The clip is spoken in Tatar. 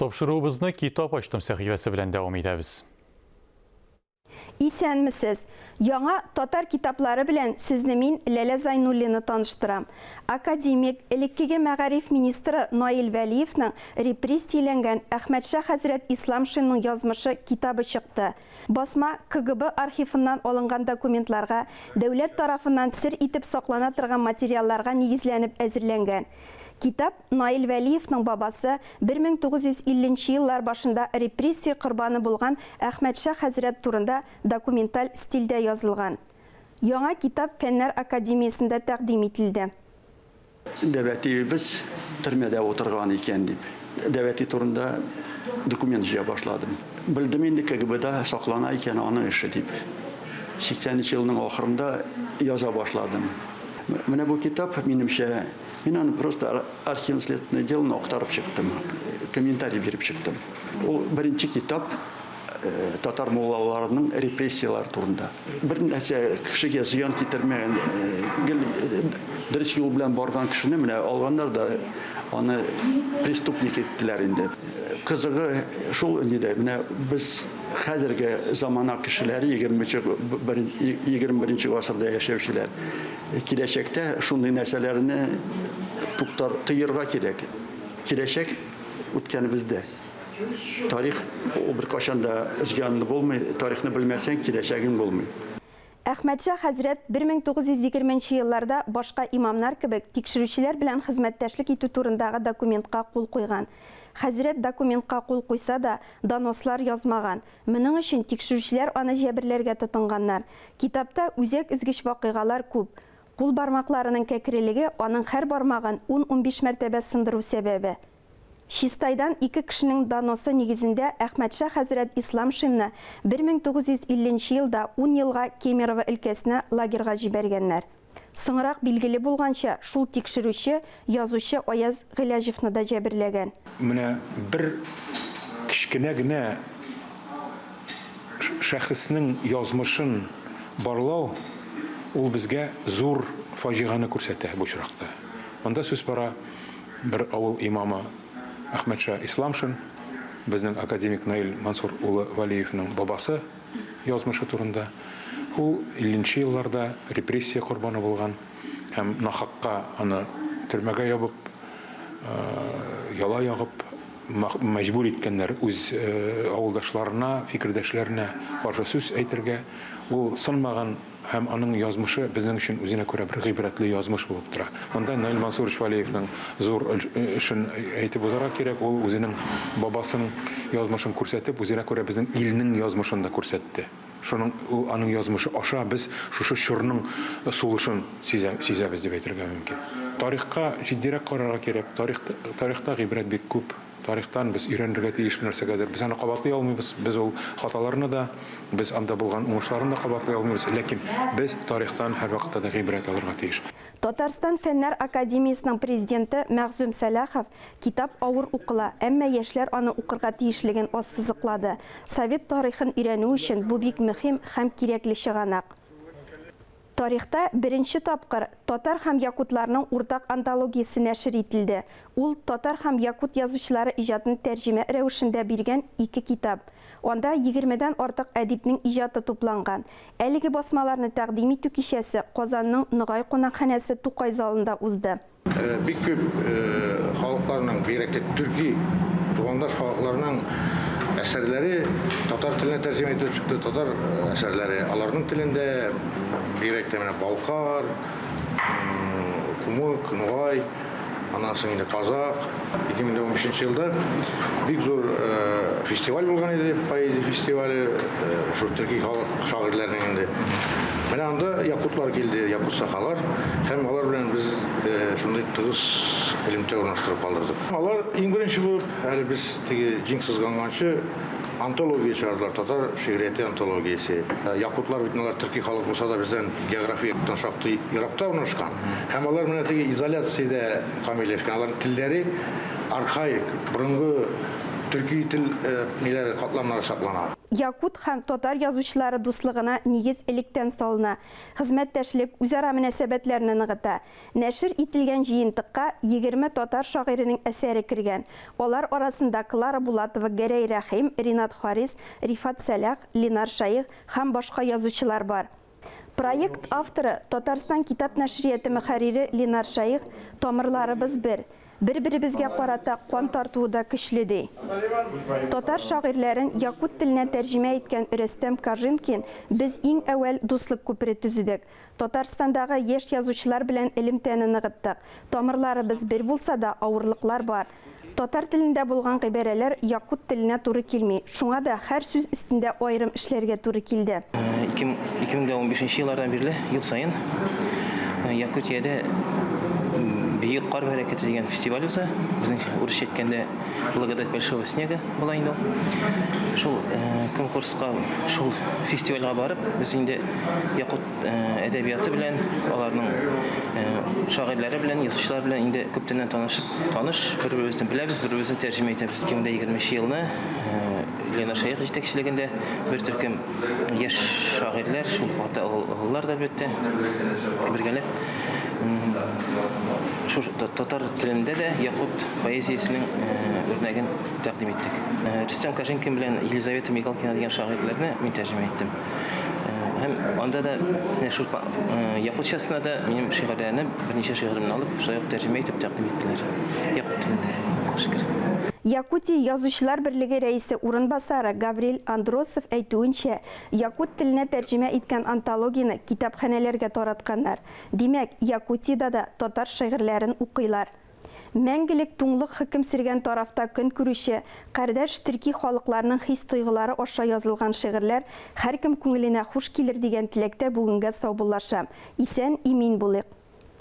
Тапшыруыбызны Китап ачтым сәхифәсе белән дәвам итәбез. Исәнмесез! Яңа татар китаплары белән сезне мин, Ләлә Зайнуллина таныштырам. Академик, элеккеге мәгариф министры Наил Вәлиевның репрессияләнгән Әхмәтша хәзрәт Исламшинның язмышы китабы чыкты. Басма КГБ архивыннан алынган документларга, дәүләт тарафыннан сер итеп саклана торган материалларга нигезләнеп әзерләнгән. Китап Наил Вәлиевның бабасы, 1950 нче еллар башында репрессия корбаны булган Әхмәтша хәзрәт турында документаль стильдә язылган. Яңа китап Фәннәр академиясендә тәкъдим ителде. Дәвәтиебез төрмәдә утырган икән дип, дәвәти турында документ җыя башладым. Белдем инде, КГБда саклана икән аның эше дип. 80 нче елның ахырында яза башладым. Менә бу китап, минемчә, мин аны просто архивно-следственное делоны актарып чыктым, комментарий биреп чыктым. Ул беренче китап э, татар муллаларының репрессияләре турында. Бер нәрсә кешегә зыян китермәгән, э, гел э, дөрес юл белән барган кешене менә алганнар да аны преступник иттеләр инде. Кызыгы шул нидә, менә без хәзерге замана кешеләре, 21 гасырда яшәүчеләр, киләчәктә шундый нәрсәләрне туктар, тыерга кирәк. Киләчәк үткәнебездә. Тарих ул беркайчан да зыянлы булмый, тарихны белмәсәң, киләчәгең булмый. Әхмәтша хәзрәт 1920 нче елларда башка имамнар кебек тикшерүчеләр белән хезмәттәшлек итү турындагы документка кул куйган. Хәзрәт документка кул куйса да, донослар язмаган. Моның өчен тикшерүчеләр аны җәберләргә тотынганнар. Китапта үзәк өзгеч вакыйгалар күп. Кул бармакларының кәкрелеге аның һәр бармагын ун-унбиш мәртәбә сындыру сәбәбе. Чистайдан ике кешенең доносы нигезендә Әхмәтша хәзрәт Исламшинны 1950 нче елда ун елга Кемерово өлкәсенә лагерьга җибәргәннәр. Соңрак билгеле булганча, шул тикшерүче язучы Аяз Гыйләҗевны да җәберләгән. Менә бер кечкенә генә шәхеснең язмышын барлау, ул безгә зур фаҗигане күрсәтә бу очракта. Монда сүз бара Бер авыл имамы Әхмәтша Исламшин, безнең академик Наил Мансур улы Вәлиевның бабасы язмышы турында. Ул 50 нче елларда репрессия корбаны булган һәм нахакка аны төрмәгә ябып, яла ягып, мәҗбүр иткәннәр үз авылдашларына, фикердәшләренә каршы сүз әйтергә. Ул сынмаган. Һәм аның язмышы безнең өчен үзенә күрә бер гыйбрәтле язмыш булып тора. Монда Наил Мансурович Вәлиевның зур эшен әйтеп узарга кирәк. Ул үзенең бабасының язмышын күрсәтеп, үзенә күрә безнең илнең язмышын да күрсәтте. Шуның ул аның язмышы аша без шушы чорның сулышын сизә, сизәбез дип әйтергә мөмкин. Тарихка җитдирәк карарга кирәк. Тарих, тарихта гыйбрәт бик күп. Тарихтан без өйрәнергә тиеш нәрсәгәдер. Без аны кабатлый алмыйбыз. Без ул хаталарны да, без анда булган уңышларны да кабатлый алмыйбыз. Ләкин без тарихтан һәрвакытта да гыйбрәт алырга тиеш. Татарстан Фәннәр академиясенең президенты Мәгъзүм Сәлахов, китап авыр укыла, әмма яшьләр аны укырга тиешлеген ассызыклады. Совет тарихын өйрәнү өчен бу бик мөһим һәм кирәкле чыганак. Тарихта беренче тапкыр татар һәм якутларның уртак антологиясе нәшер ителде. Ул татар һәм якут язучылары иҗатын тәрҗемә рәвешендә биргән ике китап. Анда егермедән артык әдипнең иҗаты тупланган. Әлеге басмаларны тәкъдим итү кичәсе Казанның Ногай кунакханәсе Тукай залында узды. Бик күп халыкларның, бигрәк тә төрки тугандаш халыкларның әсәрләре татар теленә тәрҗемә ителеп чыкты. Татар әсәрләре аларның телендә, бигрәк тә менә балкар, кумык, нугай, аннан соң инде казак. 2015 елда бик зур фестиваль булган иде, поэзия фестивале, шул төрки халык шагыйрьләренең инде. Менә анда якутлар килде, якут сахалар, һәм алар белән без шундый тыгыз элемтә урнаштырып калдырдык. Алар иң беренче булып, әле без теге җиң сызганганчы, антология чыгардылар, татар шигърияте антологиясе. Якутлар бит алар төрки халык булса да бездән география яктан шактый еракта урнашкан. Һәм алар менә теге изоляциядә камилләшкән, аларның телләре архаик, борынгы төрки тел ниләре, катламнары саклана. Якут һәм татар язучылары дуслыгына нигез электән салына. Хезмәттәшлек үзара мөнәсәбәтләрне ныгыта. Нәшер ителгән җыентыкка 20 татар шагыйренең әсәре кергән. Алар арасында Клара Булатова, Гәрәй Рәхим, Ринат Харис, Рифат Сәлах, Ленар Шәех һәм башка язучылар бар. Проект авторы, Татарстан китап нәшрияты мөхәррире Ленар Шәех, Тамырларыбыз бер. Бер-беребезгә карата кан тартуы да көчле, ди. Татар шагыйрьләрен якут теленә тәрҗемә иткән Рөстәм Кажинкин, Без иң әүвәл дуслык күпере төзедек. Татарстандагы яшь язучылар белән элемтәне ныгыттык. Тамырларыбыз бер булса да, авырлыклар бар. Татар телендә булган гыйбарәләр якут теленә туры килми, шуңа да һәр сүз өстендә аерым эшләргә туры килде. 2015 еллардан бирле ел саен Якутиядә Бөек кар бәрәкәте дигән фестиваль уза. Безнең урысча әйткәндә Благодать большого снега була инде ул. Шул конкурска, шул фестивальгә барып, без инде якут әдәбияты белән, аларның шагыйрьләре белән, язучылар белән инде күптәннән танышып, таныш, бер-беребезне беләбез, бер-беребезне тәрҗемә итәбез. 2020 елны Лена Шәех җитәкчелегендә бер төркем яшь шагыйрьләр, шул вакытта олылар да әлбәттә, бергәләп шушы татар телендә дә якут поэзиясенең үрнәген тәкъдим иттек. Рөстәм Кожинкин белән Елизавета Мигалкина дигән шагыйрьләрне мин тәрҗемә иттем. Һәм анда да менә шул якутчасына да минем шигырьләрне, берничә шигыремне алып, шулай ук тәрҗемә итеп тәкъдим иттеләр. Якут телендә, шөкер. Якутия Язучылар берлеге рәисе урынбасары Гаврил Андросов әйтүенчә, якут теленә тәрҗемә иткән антологияне китапханәләргә таратканнар. Димәк, Якутиядә дә татар шигырьләрен укыйлар. Мәңгелек туңлык хөкем сөргән тарафта көн күрүче кардәш төрки халыкларның хис-тойгылары аша язылган шигырьләр һәркем күңеленә хуш килер дигән теләктә бүгенгә саубуллашам. Исән-имин булыйк!